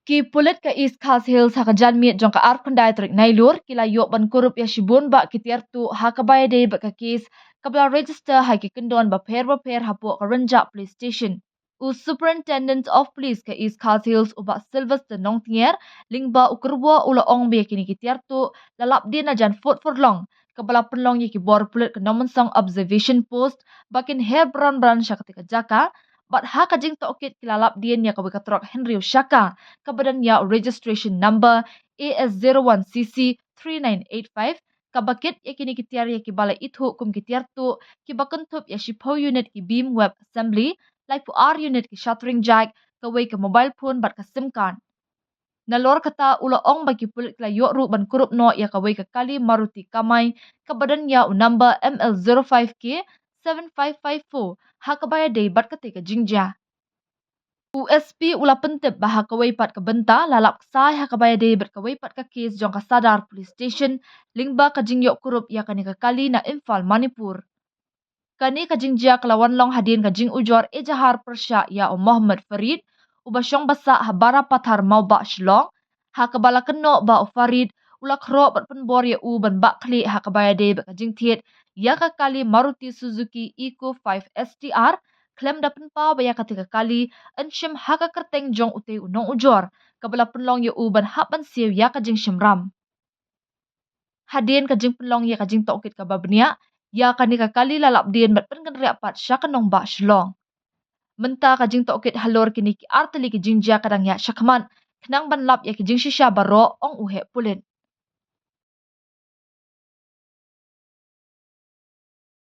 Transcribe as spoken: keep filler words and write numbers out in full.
Ki pulit ka East Khasi Hills ha ka janmiet jong ka arphew khyndai tarik Nailur ki la ïoh ban kurup ïa shibun bah ki tiar tuh ha kaba ïadei bad ka kes kaba la register ha ki kyndon bapher bapher hapoh ka Rynjah Police Station. U Superintendent of Police ka East Khasi Hills u Bah Sylvester Nongtngiar lyngba u kyrwoh u la ong ba ïa kine ki tiar tuh la lap dien na jan phut furlong kaba la pynlong ïa ki bor pulit ka Nongmynsong Observation Post ba kin her bran bran sha katei ka jaka, bad ha ka jingtohkit ki la lap dien ïa kawei ka trok hynriew shaka kaba don ïa u registration number A S zero one C C three nine eight five, kaba kit ïa kine ki tiar ïa kiba la ithuh kum ki tiar tuh kiba kynthup ïa shiphew unit ki beam web assembly, laiphew ar unit ki shuttering jack, kawei ka mobile phone bad ka SIM card. Nalor kata u la ong ba ki pulit ki la ïoh ruh ban kurup noh ïa kawei ka kali Maruti Kamai kaba don ïa u number M L zero five K seven five five four ha kaba ïadei bad katei ka jingjia. U S P u la pyntip ba ha kawei pat ka bynta la lap ksai ha kaba ïadei bad kawei pat ka kes jong ka Sadar Police Station lyngba ka jingïoh kurup ïa kane ka kali na Imphal, Manipur. Kane ka jingjia ka la wan long hadien ka jingujor ejahar pyrshah ïa u Mohammad Farid uba shong basah ha Barapathar Mawbah, Shillong, ha kaba la kynnoh ba u Farid u la khroh bad pynbor ïa u ban bah khlieh ha kaba ïadei bad ka jingthied ïa ka kali Maruti Suzuki Eeco five S T R, khlem da pynpaw ba ïa katei ka kali yn shim ha ka kyrteng jong utei u nongujor, kaba la pynlong ïa u ban hap ban siew ïa ka jingshim ram. Hadien ka jingpynlong ïa ka jingtohkit kaba bniah, ïa kane ka kali la lap dien bad pynkynriah pat sha ka nongbah Shillong. Mynta ka jingtohkit halor kine ki artylli ki jingjia ka dang ïaid shakhmat khnang ban lap ïa ki jingshisha baroh, ong u heh pulit.